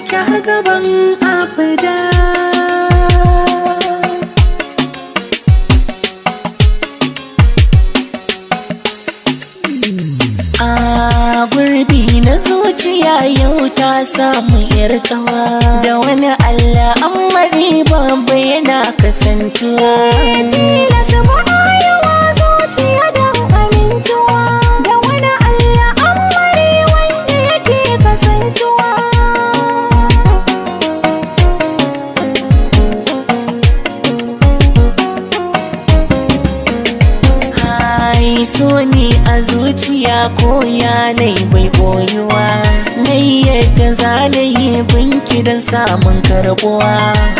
Ki har gaban abada. A gurbi na zuciya yau ta samu yar kawa, da wani Allah amari babba yana kasantuwa. Tilas ba a yawa zuciya don amintuwa, da wani Allah amari wanda yake kasantuwa. Hai, so ni a zuciya ko yanayi bai boyuwa, na yadda zanayi gunki don samun karbuwa.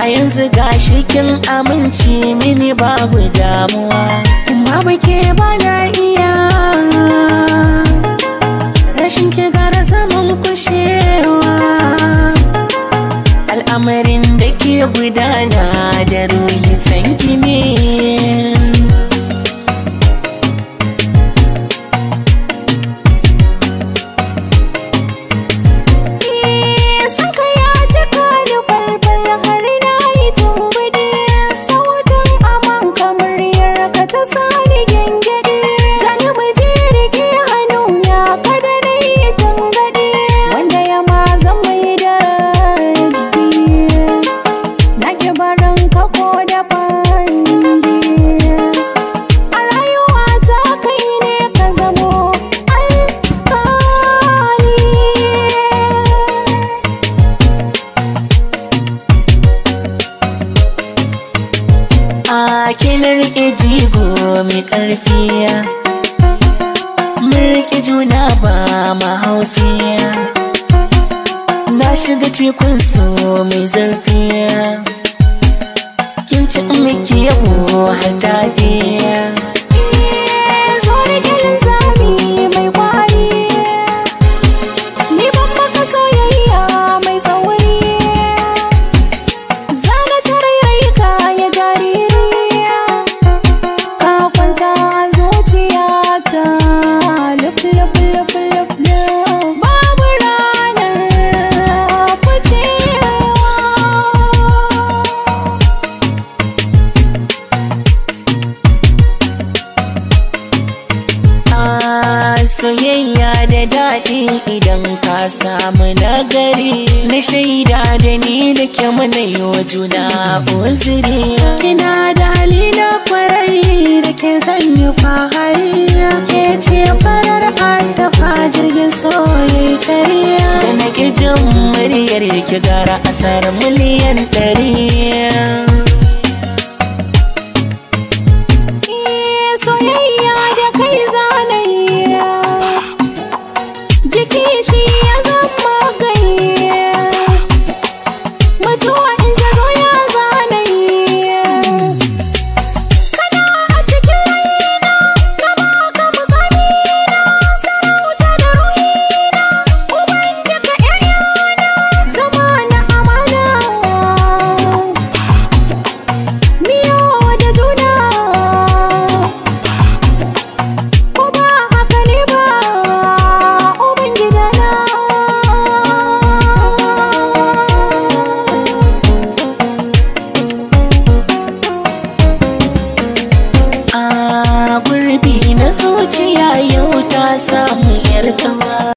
A yanzu gashi kin amince mini babu damuwa, in babu ke bana iya rashin ke gara zaman kushewa. Al'amarin da ke gudana da ruhi sanki ne. Sanka ya cika ni falfal har na yi tumbuɗi, sautin aman kamar yarka ta sani gyangyaɗi. Jani mu je rike hannuna kada na yi tangaɗi, wanda ya ma zama yi daɗi. Na ƙi barin ka ko da fandi, a rayuwa ta kai ne ka zamo alƙali. A kin riƙe jigo mai ƙarfi, mun riƙe juna ba mahaufi. Na shiga tekun so mai zurfi, kin ci miki yabo har tafiya. Zo rike linzami mai kwari, ni ban maka soyayya mai tsauri. Zana tarairayi ka ya jariri, ka kwanta a zuciyata luf luf luf luf luf. Babu ranar ficewa. A soyayya da daɗi idan ka samu nagari, na shaida da ni da ke mana yi wa juna uzuri. Kina da hali na kwarai da ke zanyi fahari, ke ce farar antafa jirgin soyayya tariya. Da na ƙi jin muryar ki gara asarar 100,000,000.